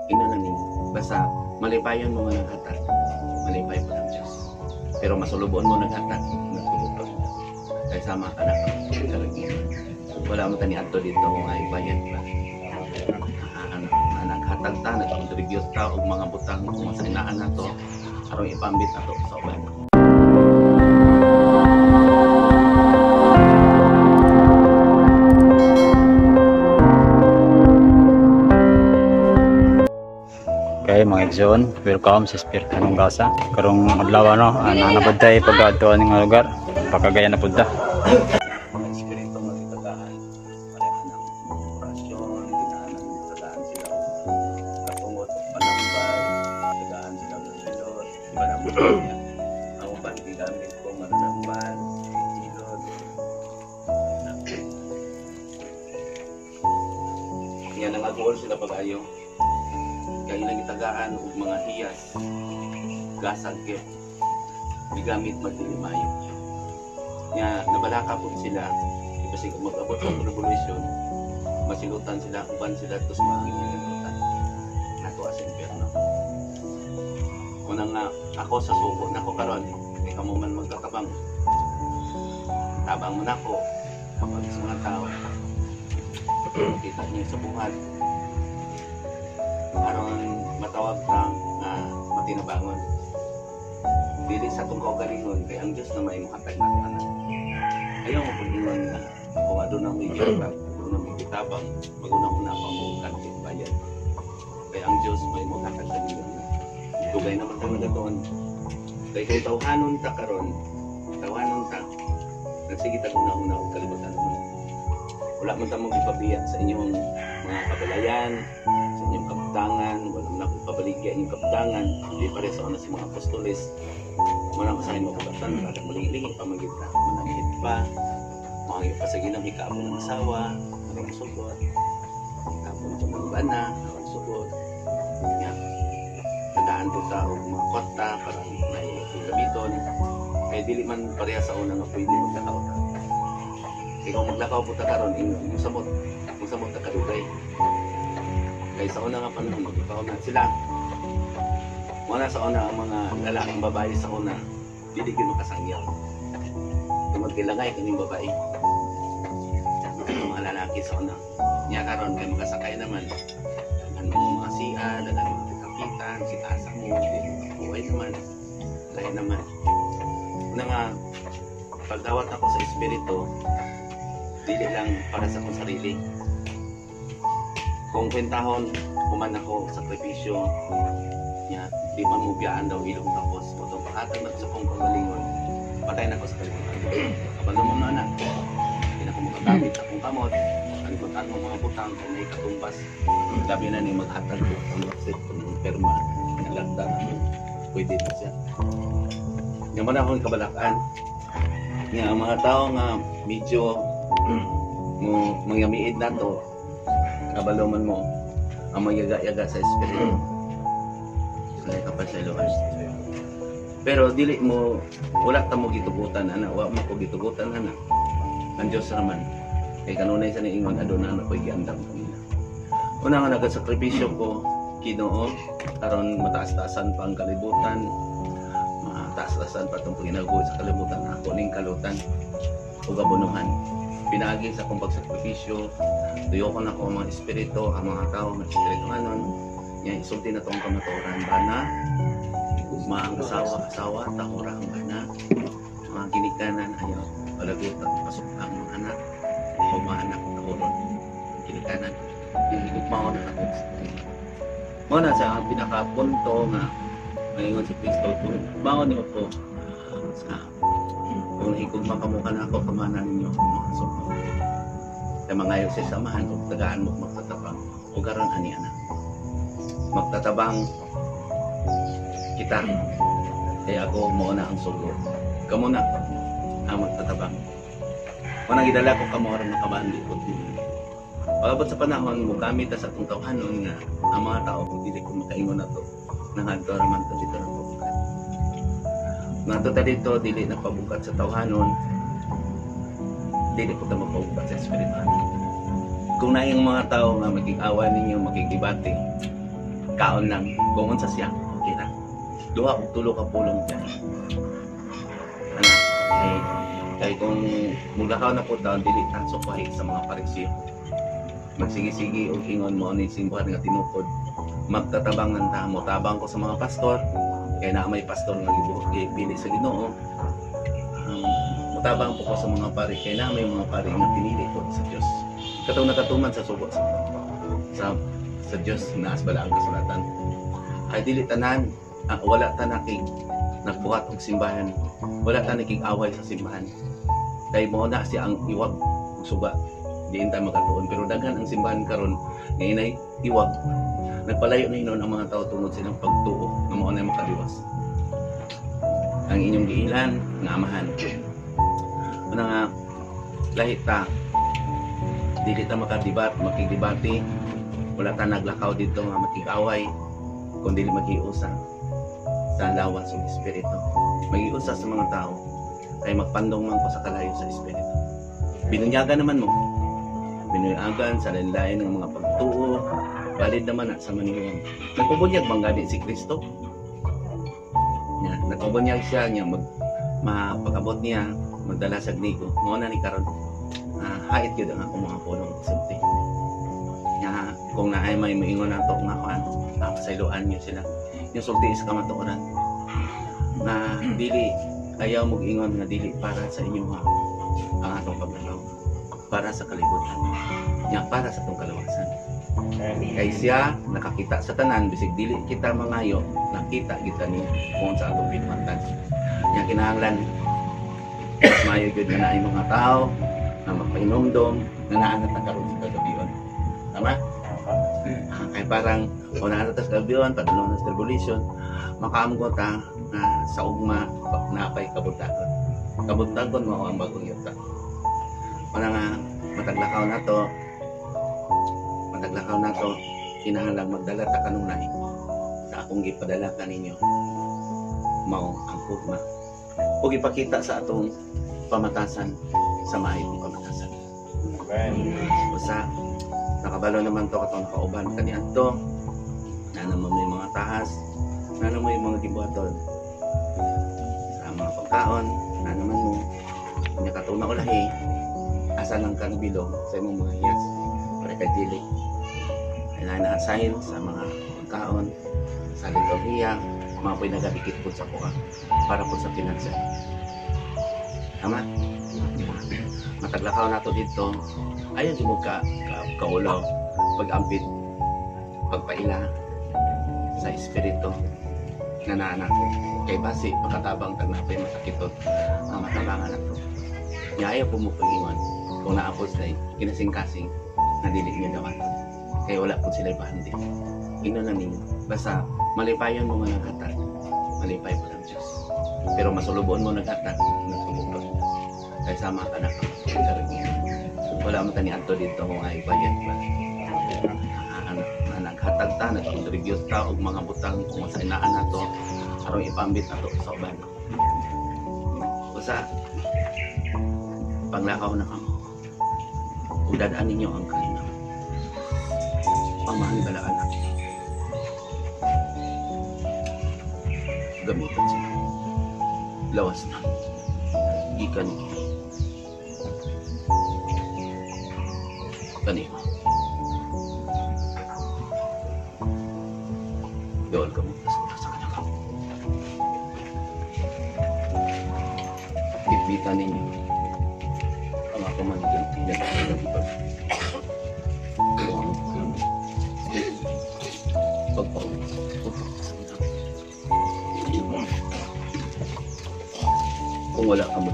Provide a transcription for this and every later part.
Ino na ninyo. Basta malipayon mo nga naghatag, malipay po ng Diyos. Pero masulubon mo naghatag, nagsulub pa mo. Kaya sama ka na ka. Wala mo tani adto dito kung ay bayad pa. Ano, naghatag ta, nag-contribute ta og mga butang kung sa inaan na to, aron ipambit na to sa uban. Okay, mga igsoon, welcome sa Espiritu ng Gasa. Karong adlaw no, ana pud tay pag-adtuan nga lugar. Pakagaya na pud ta. Mga espiritu nga gitagaan, pareha ng orasyon, ginaan ng gitagaan sila og katungot og panambay, gitagaan sila og hilot, iba na mo niya. Ang uban gigamit ko mananambal, hilot. Yan ang agool sila pag-ayo. Kaya ilang gitagaan og mga hiyas, gasag gyud. Gigamit magdilimayo. Nya nabalaka po sila, kasi kung mag-abot sa revolution, masilutan sila, uban sila, tapos mga ginalutan. Nato as impyerno. Una nga, ako sa suko na ko karon, kay kamo man magkatabang. Tabang mo na ko, kapag sa mga tao, makita niyo sa buhat. Aron matawag ka nga matinabangon. Dili sa atong kaugalingon, kay ang Diyos na may muhatag na anak. Ayaw mo pag-ingon nga, kung aduna may gitabang, aduna may gitabang, maguna-una pa mo kanting bayad. Kaya ang Diyos may muhatag sa inyo. Dugay naman ka magatoon. Kay kung tawhanon ta karon, tawhanon ta, nagsige ta una-una og kalibutan mo. Wala man ta mong ipabiya sa inyong mga kabalayan, sa inyong kabutangan, wala man ako ipabaligya inyong kabutangan, di pare sa una sa mga apostoles. Wala ko sa inyo mabugatan, para malingi-lingi pa magita, mananghit pa, mga pa sa Ginoo, hikapo ng asawa, aron sugot, hikapo ng bana, aron sugot. Ya. Tagaan po ta og mga kwarta para may gamiton. Kay dili man pareha sa una nga pwede maglakaw ta. Kay kung maglakaw po ta karon, ingon samot, kung samot ta kadugay. Kay sa una nga panahon maglakaw na sila. Wala sa una ang mga lalaking babae sa una, dili gyud makasangyaw. Tungod kay langay kining babae. Ang mga lalaki sa una. Nya karon kay makasakay naman. Daghan mo mga siya, daghan mga kapitan, si asa mo, buhay naman. Lahi naman. Una nga, pagdawat ako sa espiritu, dili lang para sa akong sarili. Kung kwentahon, human ako sakripisyo, nya, di pa mo biyaan daw ilong tapos. Kung paghatag na ko sa akong kagalingon, patay na ko sa kalibutan. Kabalo mo na anak, hindi na ko makagamit akong kamot, kalibutan mo mga butang, kung may katumbas, labi na ni maghatag ko, ang maksit ko ng perma, nalagda na mo, pwede na siya. Nga man akong kabalakan, nga ang mga tao nga medyo mo mangyamiid na to, kabalo man mo, ang magyaga-yaga sa espiritu. Kaya kapal sa Iloan. Pero dili mo, wala ta mo gitugutan, ana, wa mo ko gitugutan, ana. Ang Diyos naman, kay kanunay sa niingon, aduna na ko'y giandam kanila. Una nga nagasakripisyo ko, Ginoo, aron mataas-taasan pa ang kalibutan, mataas-taasan pa itong paginaguhi sa kalibutan, ako ning kalutan o gabunuhan. Pinaagi sa akong pagsakripisyo, tuyokon ako ang mga espiritu, ang mga tao, mga espiritu anon, nga isulti na itong kamatuoran, bana, ugma ang asawa, asawa, tahura ang bana, mga ginikanan, ayaw, palagutan, pasok ang mga anak, o mga anak, tahuron, ginikanan, higugmaon na ako. Mao na sa pinakapunto nga maingon si Kristo, kung higugmaon niyo ko sa kung nahigugma ka mo ka na ako, kamana ninyo ang mga suko. Kaya mangayo sa samahan o tagaan mo magtatabang o garon ani ana. Magtatabang kita. Kaya ako mo na ang sugo. Kamo na ang magtatabang. Mao nang gidala ko kamo aron makabandi ko. Pag-abot sa panahon, mugamit ta sa atong tawhanon nga ang mga tao kung dili ko makaingon na to, nangadto ra man to dito na pabukat. Ngadto ta dito, dili na pabukat sa tawhanon, dili po ta mapabukat sa espirituhanon. Kung naayang mga tao nga makig-awa ninyo, makigdebate, Kaon lang kung unsa siya, okay ra. Duha og tulo ka pulong diyan. Ana, kay kay kung mulakaw na po taon, dili ta sukwahi sa mga Pariseo. Magsige-sige og ingon mo ni simbahan nga tinukod. Magtatabang ng tamo, tabang ko sa mga pastor, kay naa may pastor nga gibuhat gipili sa Ginoo. Mutabang po ko sa mga pari, kay naa may mga pari nga pinili ko sa Dios. Katong nakatuman sa sugo sa Dios naas bala ang kasulatan. Ay dili tanan, wala ta nakig nagbuhat og simbahan. Wala ta nakig away sa simbahan. Kay mo na siya ang iwag ug suba. Diin ta makatuon, pero daghan ang simbahan karon nga inay iwag. Nagpalayo na hinuon ang mga tao tungod sa ilang pagtuo nga mao na makaliwas. Ang inyong giilan nga amahan. Una nga lahi ta, dili ta makadibat, makigdebate, wala ta naglakaw dito nga makig-away, kundi magiusa sa lawas ug espiritu. Magiusa sa mga tao kay magpandong man ko sa kalayo sa espiritu. Binunyagan naman mo. Binunyagan sa lain-lain ng mga pagtuo, valid naman na sa maniwang. Nagpubunyag bang gani si Kristo? Nya, nagpubunyag siya niya mapag-abot niya magdala sa gnigo. Mao na ni karon. Hait gyud ang akong mga pulong sulti. Nya, kung naay may moingon nato nga kuan, pasayloan niyo sila. Yung sulti is kamatuoran. Nga dili ayaw mo ingon nga dili para sa inyo ha, ang atong paglakaw, para sa kalibutan. Nya para sa atong kalawasan. Kay siya nakakita sa tanan, bisig dili kita mangayo, nakita kita niya kung sa atong binuhatan. Nya kinahanglan mas maayo gyud nga naay mga tao na magpahinumdom nga naa na ta karon sa kagabion. Tama? Kay parang kung naa na ta sa kagabion, padulong na sa revolution, makaamgo ta na sa ugma napay kabuntagon. Kabuntagon mao ang bagong yuta. Wala nga mataglakaw na to, mataglakaw na to, kinahanglan magdala ta kanunay sa akong gipadala kaninyo mao ang hugma ug ipakita sa atong pamatasan sa maayong pamatasan. Usa nakabalo naman to katong nakauban kaniadto na naman may mga tahas, na naman may mga gibuhaton sa mga pagkaon, na naman mo kanya katong naulahi asa lang ka nabilong sa imong mga hiyas para kay dili kailangan na-assign sa mga pagkaon sa liturhiya, mga po'y nagadikit po sa kuha para po sa pinansyal. Tama? Mataglakaw na to dito, ayaw mo ka, ka kaulaw, pag-ampit, pagpaila sa espiritu na naanak ko. Kay basi, pagkatabang tag na pa'y masakitot, ang matabangan na to. Nga ayaw po mo pag-ingon kung naapos na kinasing-kasing na dili niya dawaton. Kaya wala po sila ibahandi. Ino na ninyo. Basta malipayon mo nga naghatag, malipay po ng Diyos. Pero masulubon mo naghatag, nagtubog pa. Kaya sama ka na ka. Wala mo tani adto dito kung ay bayad ba. Na naghatag ta, nag-contribute ta og mga butang kung sa inaan nato aron ipambit nato sa uban. Usa panglakaw na kamo. Ug dadaan ninyo ang kalinaw. Pamahan balaan na. Gamitan sila. Lawas na. Gikan kanimo. Dool ka mo sa kanya ka. Bitbitan ninyo ang ako man nagpag kung wala ka mo,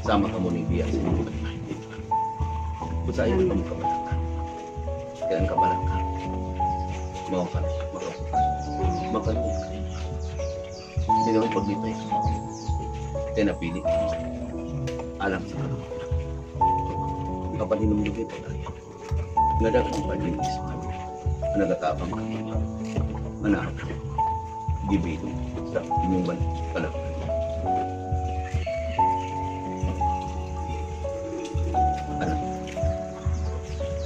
sama ka mo ni Bia sa inyong pagmamahal. Kung sa ayaw ka mo kabalaka, kailan kabalaka, mao ka, makabuka, makaluwa ka. Hindi naman paglipay ka. Kaya napili ka. Alam sa kaluwa. Kapag hinumdumi pa tayo, nga dagang paglinis ka, nagatabang ka, anak, gibilong sa inyong balak. Anak,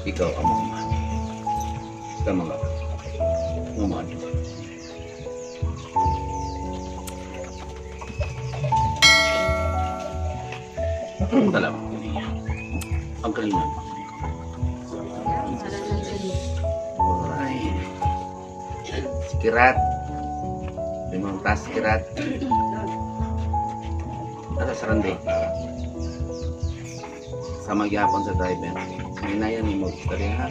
ikaw ang mga sa mga Salamat niya. Ang kalingan. Ay. Si Kirat. May mga tas Kirat. Tara sa rande. Sa magyapon sa driver. Hinayan ni mo istorya ha.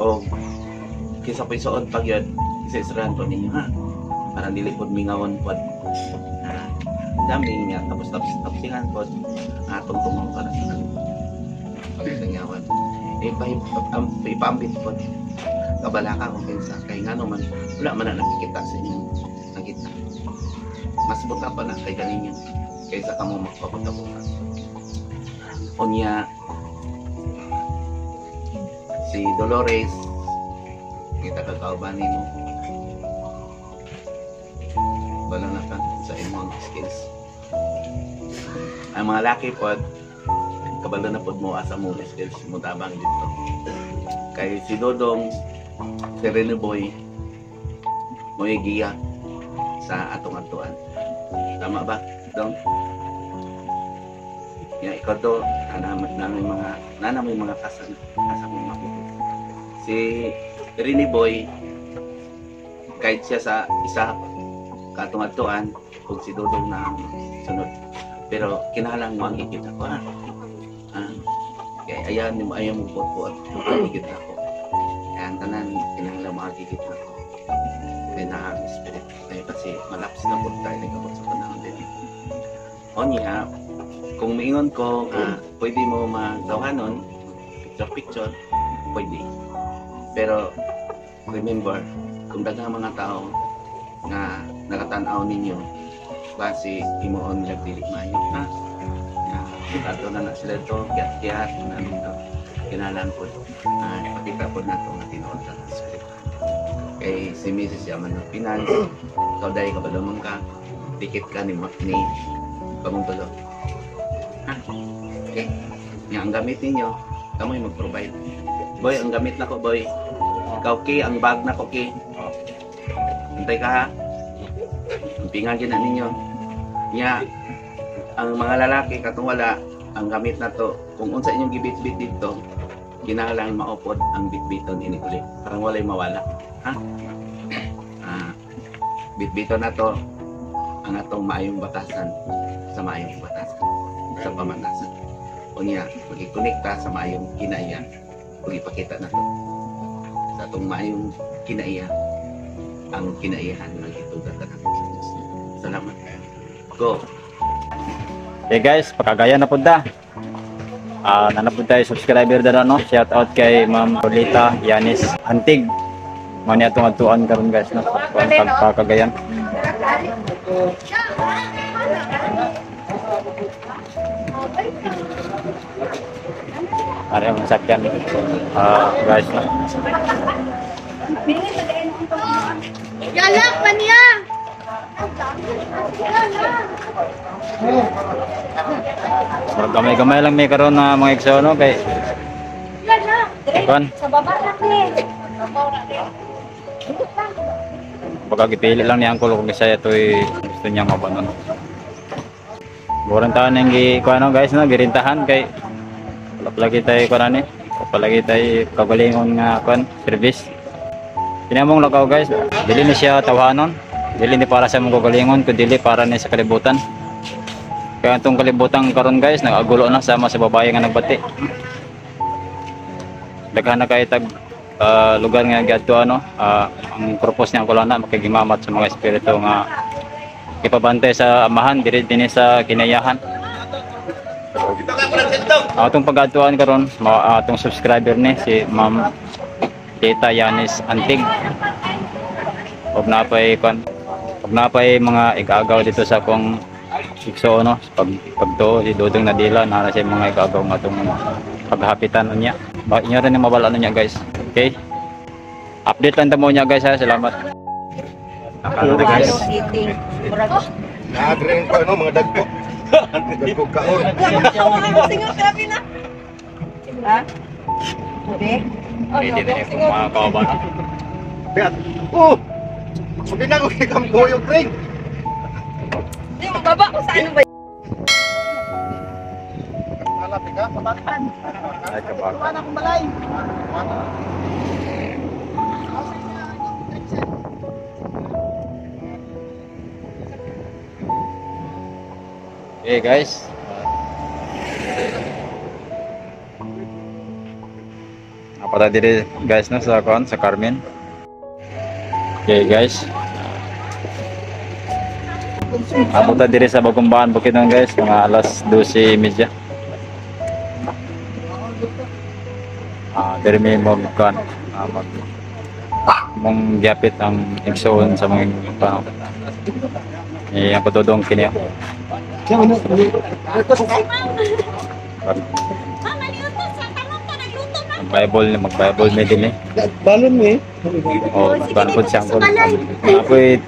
O kinsa po'y suod pag yun, isa-israhan po ninyo ha. Para dili pod mingawon pod. Dami niya tapos tapos tapsihan pod atong tumaw para sa kalibutan. Pagkanyawan. Ipaambit pod. Kabala ka kung kinsa kay ngano man wala man na nakikita sa inyo. Nakita. Mas buta pa na kay kaninyo kaysa kamo magpapunta-punta. Unya si Dolores kita kakauban nimo. Wala na ka sa imong skills. Ang mga laki pod kabalo na pod mo asa mo skills mo tabang dito. Kay si Dodong, si Rene Boy mo giya sa atong atuan. Tama ba, Dong? Ya, ikaw do, nana may mga kasan, kasan mo makuha. Si Rene Boy, kahit siya sa isa katong atuan, ug si Dodong na ang sunod. Pero kinahanglan mo ang ikit ako, ha? Ah, kaya ayan mo ayaw mo buot-buot, ang ikit ako. Kaya ang tanan, kinahanglan mo ang ikit ako. Kaya na ang spirit. Kaya kasi malaps na po tayo nagkabot sa panahon din. O niya, kung miingon ko nga pwede mo magtawanon, picture-picture, pwede. Pero remember, kung daghang mga tao nga nakatanaw ninyo, base himuon nila dili maayo, ha? Ato na na sila ito, kiyat-kiyat, na nito, kinalan po, pakita po na ito nga tinuod sa spirit. Kay si Mrs. Yaman ng Finance, ikaw dahil kabalumang ka, dikit ka ni Pamungtulo. Ha? Okay? Nga, ang gamit ninyo, kamoy mag-provide. Boy, ang gamit na ko, boy. Ikaw, Ki, ang bag na ko, Ki. Antay ka, ha? Ang pingan na ninyo. Nga, ang mga lalaki, katong wala, ang gamit na to, kung unsa inyong gibit-bit dito, kinahanglan maupod ang bitbiton ini uli. Parang walay mawala. Ha? Bitbiton na to, ang atong maayong batasan sa maayong batasan sa pamatasan. Unya, magkikonekta sa maayong kinaiya, ug ipakita na to sa atong maayong kinaiya, ang kinaiyahan ng itugat na sa Diyos. Salamat. Go. Okay guys, pakagaya na po ta. Nana po tayo subscriber dara no. Shout out kay Ma'am Rolita Yanis Antig. Mao ni atong atuan karon guys no. Pagkagayan. Ari ang sakyan guys no. Yalak pa niya! Murag gamay-gamay lang may karon na mga igsoon no kay kuan Sa baba na ni. Baka gipili lang ni Uncle kung isa ito'y gusto niya mabanon. Murang taon ang gi kuan no guys no, girintahan kay wala palagi tayo kuan ani. Wala palagi tayo kagalingon nga kuan service. Tinamong lakaw guys, dili ni siya tawanon. Dili ni para sa mong kagalingon, kun dili para ni sa kalibutan. Kaya itong kalibutan karon guys, nagagulo na sama sa babae nga nagbati. Daghan na kay tag lugar nga giadto ano, ang purpose niya ko lang na makigimamat sa mga espiritu nga ipabantay sa amahan diri dinhi sa kinayahan. Atong pag-adtuan karon, atong subscriber ni si Ma'am Tita Yanis Antig. Og napay kon, og napay mga igagaw dito sa akong igsoon no, pagtuo si Dodong Nadila nara siya mga igagaw nga atong paghapitan unya. Ba inyo rin mabala niya guys. Okay. Update lang ta mo niya guys ha. Salamat. Nakano na guys. Naagre ko ano mga dagko. Dagko kaon. Ha? Ube? Ready na yung mga kaoban. Oh. Sabi na ko kay Kamboyo ring. Di mo baba ko sa ano ba? Kabakan. Ay, Kabakan. Tuwan akong balay. Okay guys. Apa tadi diri guys no sa kon sa Carmen. Okay guys. Abot ta diri sa Bagumbahan Bukidnon guys, mga alas 12:30. Diri may mag kon mag mong gyapit ang igsoon sa mga pa. Eh, ang patudong kini. Mag-Bible, mag-Bible may din eh. Balon mo eh. O, kuan po siyang kol. Apoy,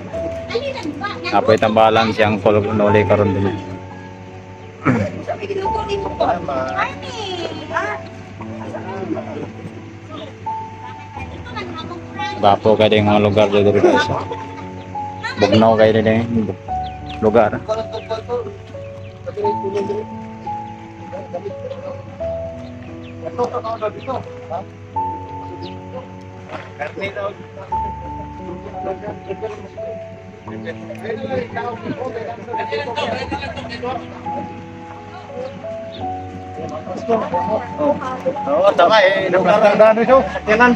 apoy tambalan siyang kol nuli karon din. Bapo kay ding mga lugar dito guys. Bugnaw kay din lugar. Oo, tama eh. Sakyanan.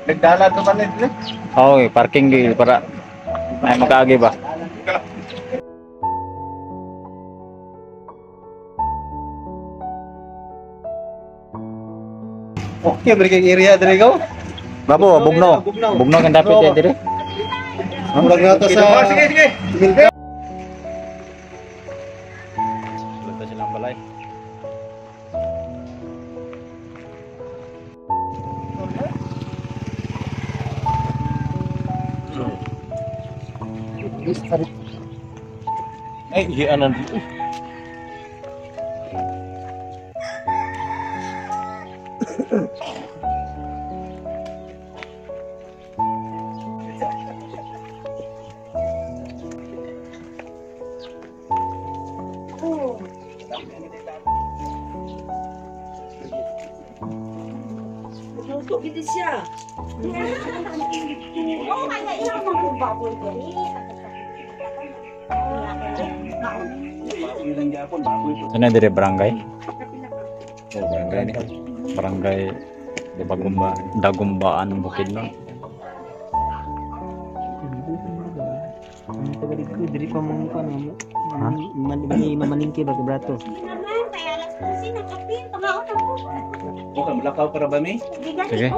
Nagdala to man nila. Oh, parking di para may makaagi ba? Okay, beri kay area diri ko. Babo, bugno. Bugno kan dapat diri. Murag na to sa Sige, sige. Luto silang balay. Ay, hianan. Luto gid siya. Oo, kaya ikaw mga baboy diri. Ano dire barangay? Oh, barangay ni. Barangay Bagumba, Dagumbaan Bukidnon. Diri pa mo pa no. Mamalingki ba brato? Naman, kaya alas 12 nakapin, pangaon na po. Okay, mulakaw para ba mi? Sige.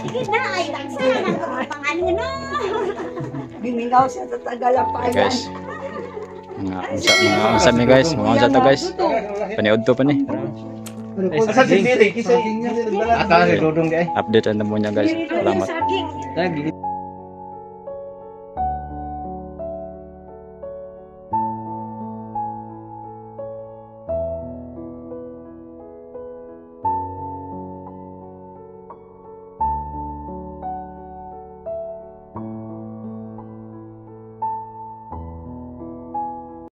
Sige na, ay tagsa na ng pangalan no. Bimingaw siya sa Tagalapayan. Guys. Mga unsa mi guys, mga unsa ta guys. Paniud to pa ni. Asa si Dili? Kisa. Ata si Dodong kay. Update ang mo niya guys. Salamat. Lagi.